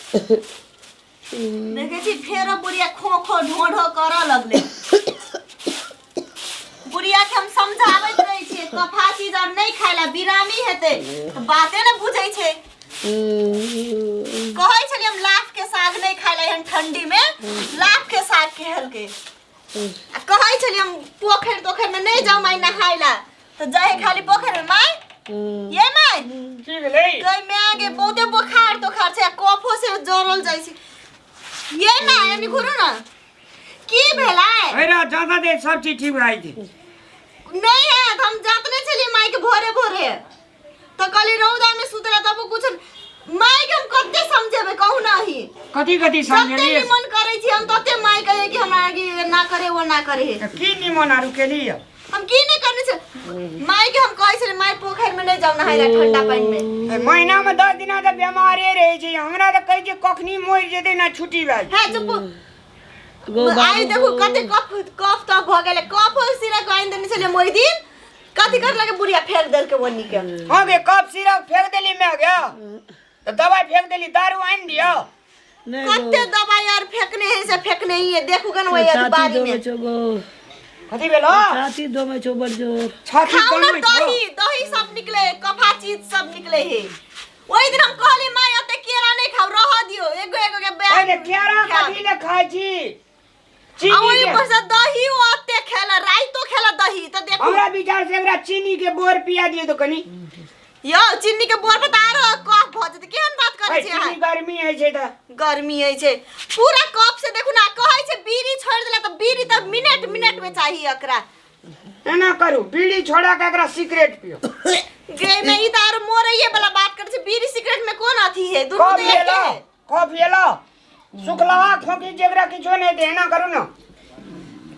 देखै छी फेरो बुढ़िया खो खो ढो ढो करऽ लगलै। बुढ़िया के हम समझाबैत रहै छियै कफा चीज आर नहि खाय ला, बिरामी हेतै, तऽ बाते ने बुझै छै। कहै छलियै हम लाफ के साग नहि खाय ला एहन ठंडी में, लाफ के साग खेलकै। आ कहै छलियै हम पोखरि तोखरि में नहि जाउ माय नहाय ला, तऽ जाइ है खाली पोखरि में माय। ये माय की भेलै? गई माय गे, बहुते बोखार तोखार छै आ कफो से जरल जाइ छै। ये माय एनी घुरू ना, की भेलै? अरे ज्यादा देर सब चीज ठीक भए जाइ छै। नहीं है, हम जात नहीं छलियै माय के भोरे भोरे, तऽ कहली रौदा में सुतला तब कुछ। माय के हम कते समझेबै कहू नाही? कथी कथी जते समझलियै? निमन करै छी हम तते माय कहे कि हमरा कि ना करे वो ना करे। की निमन आरू केली? हम की नहीं करने छे माय के? हम कहै छलियै माय पोखरि में नहीं जाउ नहाय ला ठंडा पानि में। महीना में 10 दिना तऽ बेमारे रहै छै। हमरा तऽ कहै छै कखनी मरि जेतै ना छुट्टी भए जेतै। है चुप। गो आइ बाबू देखू गो। कते कफ कफ तफ भऽ गेलै। कफ सिरक आनि देने छलियै ओहि दिन, कथी कर लगे बुढ़िया फेंक देलकै ओन्नी के। हाँ गे, कफ सिरप फेंक देली मैं गया तऽ दवाई फेंक देली, दारू आनि दियौ। नहीं गो। कते दवाई आर फेंकने है से फेंकने ही है, देखू गन वही छाती बारी दमे में। छौ गो। कथी भेलो? छाती दमे छौ बड़ जोर। छाती खाउ ना। दमै छौ? दही दही सब निकले है, कफा चीज सब निकले है। ओहि दिन हम कहली माय ओते केरा नहीं खाउ, रह दियो एगो एगो के बैग। अरे केरा कथी ले खाइ छी? आ चीनी ओहि के ऊपर से दही ओते खेला, राइतो खेला दही, तऽ देखू। हमरा विचार से एकरा चीनी के बोर पिया दियौ तऽ कनी। यौ, चीनी के बोर पर तऽ आरो कफ भऽ जेतै। केहन बात करै अरे छी अहाँ? चीनी गर्मी होइ छै तऽ। गर्मी होइ छै पूरा कफ से। देखू ना, कहै छै बीड़ी छोड़ि देला तऽ बीड़ी तऽ मिनट मिनट में चाही एकरा। एना करू, बीड़ी छोड़ा के एकरा सिगरेट पियो। गे में, ई तऽ आरो मोरैये वाला बात करै छै। बीड़ी सिगरेट में कोन अथी है? दुनू कफ तऽ एके एलो है। कफ एलो, सुखलवा खोकी जेकरा किछो नहि दे। एना करू ने।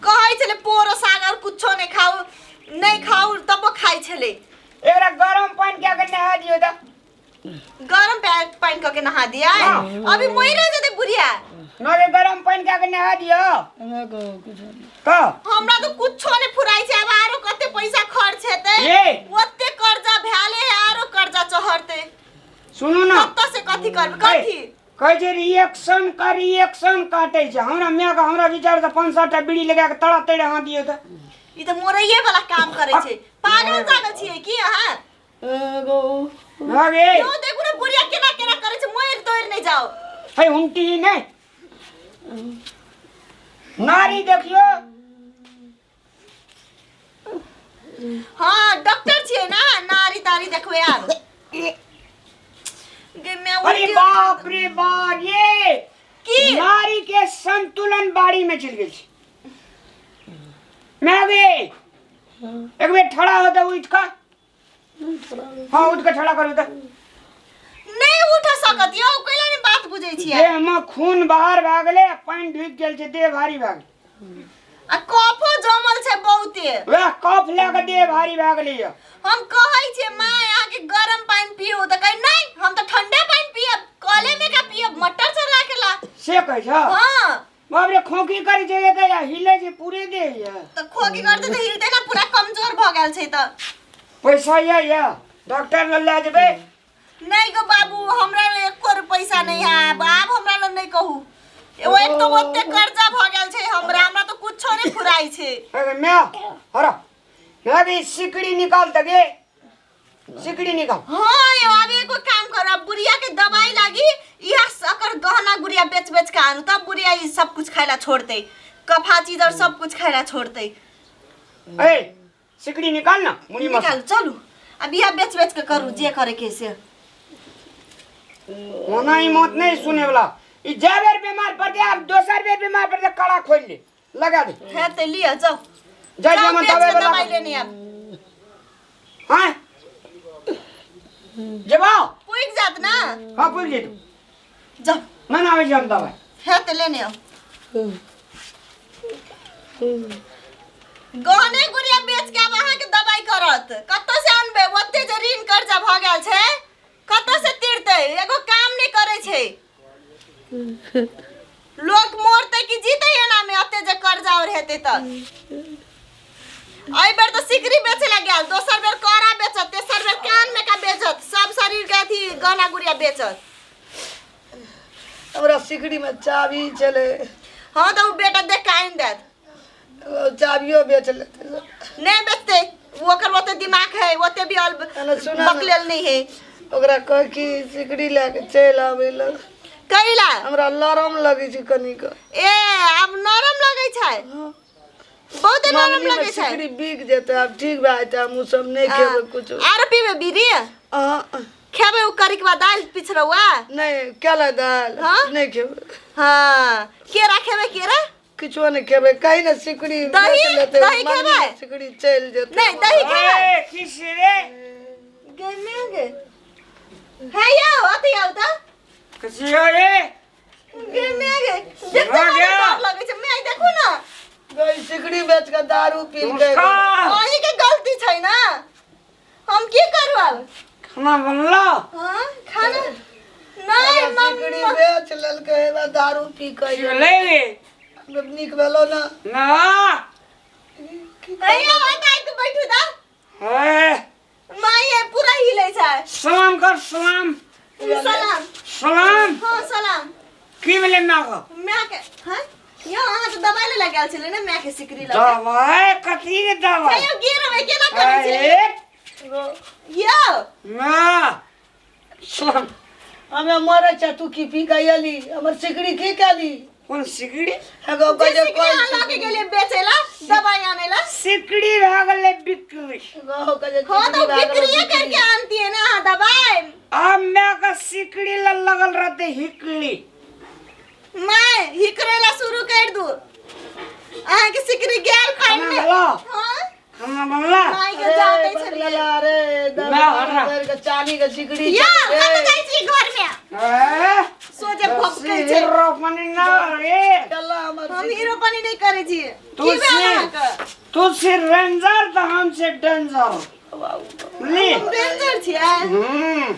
कहै छलै पोरो साग और कुछो नहि खाउ नहि खाउ, तबो खाइ छलै। एकरा गरम पानि कए के नहा दियौ तऽ। गरम पानि कऽ के नहा दिया? हाँ। अभी मरि जेतै बुढ़िया। न रे, गरम पानि कए के नहा दियौ। हमरा कहो कुछो नहीं। तऽ हमरा तऽ कुछो नहि फुराइ छै। आब आरो कते पैसा खर्च हेतै? ये। ओते कर्जा भेले है, आरो कर्जा चढ़तै। सुनू ने। कतऽ से कथी करबै कथी? कहै छै रिएक्शन का रिएक्शन काटै छै हमरा माय के। हमरा विचार से 5-7 टा बीड़ी लगा के तड़ा तड़े हाथ दियौ तऽ। ई तऽ मोरैये वाला काम करै छै। पागल जागल छियै की अहाँ? गो। भऽ गेल। यौ, देखू ने बुढ़िया केना केना करै छै, मरि तोड़ि नहि जाओ। है उनटी नहि, नारी देखियौ। हाँ, डॉक्टर छियै ना, नारी तारी देखबै आब। गे मैं अरे उल्टी। बाप रे बाप, ये की? नारी के संतुलन बाड़ी में चल गेल छै। मैं गे, एक बेर ठड़ा हो तऽ उठ कऽ। हाँ, उठ कऽ ठड़ा करू तऽ। नहीं उठ सकत यौ, कैला नहीं बात बुझै छियै? देह में खून बाहर भए गेलै आ पानि ढुकि गेल छै, देह भारी भए गेलै। आ कफो जमल छै बहुते। वएह कफ लए कऽ देह भारी भए गेलै यऽ। हम कहै छियै माय अहाँके गरम पानि पियू, तऽ कहै नहीं, हम तऽ ठंडे पानि पियब, कले में का पियब मटर चला के ला। से कहै छ? हाँ। बाप रे, खोंखी करै छै एके आ हिले छै पूरे देह यऽ। तऽ खोकी करतै तऽ हिलतै ना, पूरा कमजोर भऽ गेल छै तऽ। पैसा यऽ यऽ डॉक्टर लग लए जेबै? नहीं गो बाबू, हमरा लग एको पैसा नहीं है। आब आब हमरा लग नहीं कहू। ओ एक तो ओते कर्जा भऽ गेल छै हमरा, हमरा तऽ कुछो नहीं फुराइ छै। अरे म्या हरा अभी सिकड़ी निकाल दे गे, सिकड़ी निकाल। हाँ यो, अब एगो काम कर, अब बुढ़िया के दवाई लागी इहा सकर गहना गुड़िया बेच बेच के आनू, तब बुढ़िया ई सब कुछ खाइला छोड़तै, कफा चीज और सब कुछ खाइला छोड़तै। ए, सिकड़ी निकाल ना मुड़ी मत। निकालू, चलू अब इहा बेच बेच के करू जे करे के से। ओना ही मौत नहीं सुने वाला। ई जै बेर बीमार पड़ते, आब दोसर बेर बीमार पड़ते, कड़ा खोल ले लगा दे। है ते लिअ, जाओ। जाय जाओ, जे बेच दवाई के वाला। दवाई लेने आब। हाँ, जेबो। पुइक जात ना? हाँ, पुग जेतौ। जाओ। ना ना, आबै छी हम दवाई। है ते लेने आउ। गहने गुड़िया बेच के आब अहाँके दवाई करत, कतऽ से अनबै? ओते जे ऋण कर्जा भऽ गेल छै, कतऽ से तीरतै? एगो काम नहि करै छै लोक, मरतै कि जीतै एना में, एते जे कर्जा और हेतै तऽ? एहि बेर तऽ सिकरी बेचे ला गेल, दोसर बेर कड़ा बेचत, तेसर बेर कान में का बेचत, सब शरीर के अथी गहना गुड़िया बेचत। हमरा सिकड़ी में चाबी छलै। हाँ तो उ बेटा देख के आनि देत। ओ चाबियो बेच लेतै। नहीं बेचते, ओकर ओते दिमाग है, ओते भी अल अरे सुना ना। बकलेल नहीं है। ओकरा कह कि सिकड़ी लए के चलि आबै लए। कैला? हमरा लरम लगै छै कनिक। ए आब नरम लगै छै? बहुत नरम मंगनी में लगै छै। सिकड़ी बिक जेतै, आब ठीक भए जेतै, हम सब नहि खेबै कुछो। आर पीबे बीड़ी? अहाँ खेबै उ करिकबा दालि पिछड़ौआ? नहि, केला दालि हाँ? नहि खेबै। हाँ, केरा खेबै? केरा? किछो नहि खेबै, कहीं ने सिकड़ी दही? बेच लेतै, दही मंगनी में खेबै? सिकड़ी चलि जेतै। नहीं, दही खेबै? ए, की से रे? गे मैं गे हे यौ, अथी आउ त। कथी हो रे? गे मैं गे देखते भऽ बड़ा गेल। डर लगै छै। मैं देखू ना। गई सिकड़ी बेच के दारू पी के। नमस्कार। अहीं के गलती छै ना, हम की करू आब? खाना बनलो? हाँ, खाना नहीं। सिकड़ी मम्मी बेच लेलकै, हे दारू पी के। की भेलै रे? नीक भेलो ना? ना। हे यौ, अतऽ आबि के बैठू त। ए, माय ये पूरा हिलै छै। सलाम कर, सलाम। सलाम। सलाम। हाँ, सलाम। की भेलै माँ के? माय के? हाँ यौ, अहाँ तऽ दबाइ ले गेल छलै ने माय के सिकरी लऽ के। दवाइ? कथी के दवाइ? हे यौ, गिरबै केना करै अरे छियै यौ? माँ, सलाम। हमे मरै छै, तू की पी के अयली? हमर सिकड़ी की केली? कोन सिकड़ी? एगो जे कहै छै सिकरी कोन अहाँ लऽ के सिकड़ी? गेलियै बेचै ला, दबाइ आनै ला। सिकड़ी भए गेलै बिक्री। एगो कहै छै हाँ तो सिकड़ी भए गेलै बिक्रिये बिक्री। करके आनतियै ना अहाँ दबाइ। आब माय के सिकड़ी लग लगल रहते हिकड़ी। माय हिकरे ला शुरू कर दू, अहाँ के सिकरी गेल पानि खाना में। बनलो? हाँ। खाना बनला? माय के अरे, जाते छलियै। बदलला रे, ना, हर्रा। दर के चानी के सिकड़ी यौ, छै रे। कतऽ जाइ छी घर में? ए, सोझे भपकै छै। हीरो बनी ना रे। चल हमर हम सिकड़ी। हीरो बनी नहीं करै छी। तू की भेल से- अहाँके? तू से रेंजर तऽ हम से डेंजर बुझली? हम डेंजर छियै? हम्म।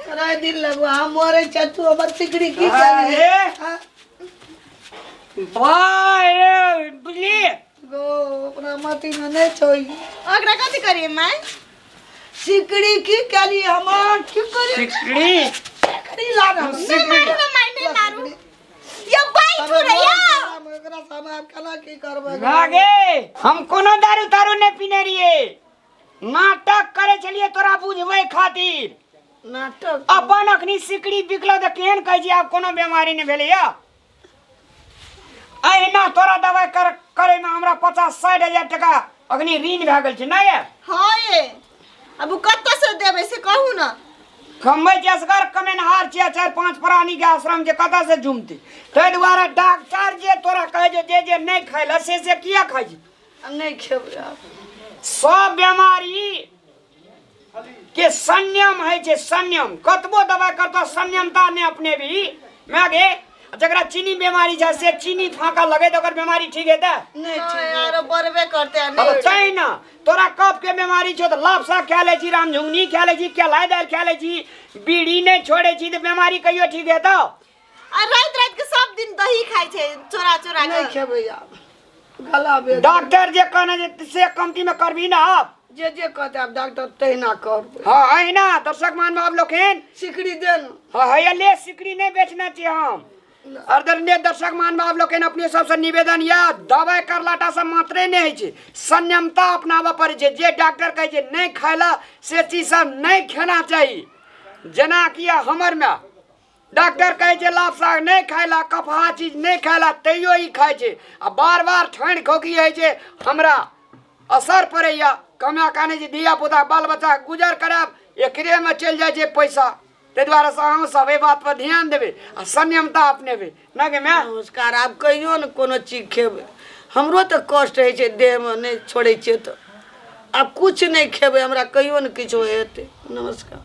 तोरा दिल लगो, हम मरै छै, तू हमर सिकड़ी की केली? अरे हाँ? वाह रे, बुझली? गो अपना मती में नहीं छो ई। ओकरा कथी करियै माय? सिकड़ी की केली हमर? की करी? सिकड़ी। सिकड़ी ला ना। नहीं मारू ना माय, नहीं मारू। यौ, बैठू रे यौ। एकरा सामान केना की करबै? ना गे, हम कोनो दारू तारू नहि पीने रहियै, नाटक करै छलियै तोरा बुझबै खातिर। नाटक? अपन अखनी सिकड़ी बिकलो तऽ केहन कहै छी आब कोनो बेमारी नहि भेलैया। अहिना तोरा दवाइ कर करैमे हमरा 50-60 हजार टका अखनी ऋण भए गेल छै नहि ये? हाँ ये, अब उ कतऽ से देबै से कहू ना। कमबै छै असगर कमेनहार छियै, 4-5 प्राणी के आश्रम छै, कतऽ से जुमतै? ताहि दुआरे डॉक्टर जे तोरा कहै छै जे जे नहि खाइ लए से से किया खाइ छै? हम नहि खेबै आब। सब बेमारी के संयम होइ छै, संयम। कतबो दवाइ करतौ, संयमता नहि अपनेबही माय गे। जकरा चीनी बेमारी छै से चीनी फाँका लगै तऽ ओकर बेमारी ठीक हेतै? नहि ठीक। आरो बढ़बे करते आ अब नहीं। तैं ना तोरा कफ के बेमारी छौ तऽ लापसा खा लै छी, रामझुंगनी खा लै छी, केला दालि खा लै छी, बीड़ी नहि छोड़ै छी, तऽ बेमारी कहियो ठीक हेतौ? आ राति राति के सब दिन दही खाइ छै चोरा चोरा नहि के। खेबै आब, गला बेच। डॉक्टर जे कहने जे से कमती में करबी ना आब? जे जे कहते आब डॉक्टर तहिना करबै। हाँ, अहिना दर्शक महानुभाव लोकनि। सिकड़ी दे ने। हाँ, हैया ले, सिकड़ी नहि बेचने छी हम। आदरणीय दर्शक महानुभाव लोकनि, अपने सबसँ निवेदन यऽ, दवाइ करलाटा से मात्रे नहि होइ छै, संयमता अपनाबऽ पड़ै छै। जे डॉक्टर कहै छै नहि खाय लए से चीज सब नहि खेना चाही। जेनाकि हमर माय, डॉक्टर कहै छै लाभ साग नहि खाय लए, कफहा चीज नहि खाय लए, तैयो ई खाइ छै आ बार बार ठण्ड खोखी होइ छै। हमरा असर पड़ैया, कमा कानै छै, धिया पुता बाल बच्चा गुजर करायब एकरेमे चलि जाइ छै पैसा। ताहि दुआरे से अहूँ सब एहि बात पर ध्यान देबै आ संयमता अपनेबै ना गे माय? नमस्कार। आब कहियो ने कोनो चीज खेबै, हमरो तऽ कष्ट होइ छै देहमे, नहि छोड़ै छियै तऽ आब किछु नहि खेबै, हमरा कहियो ने किछो हेतै। नमस्कार।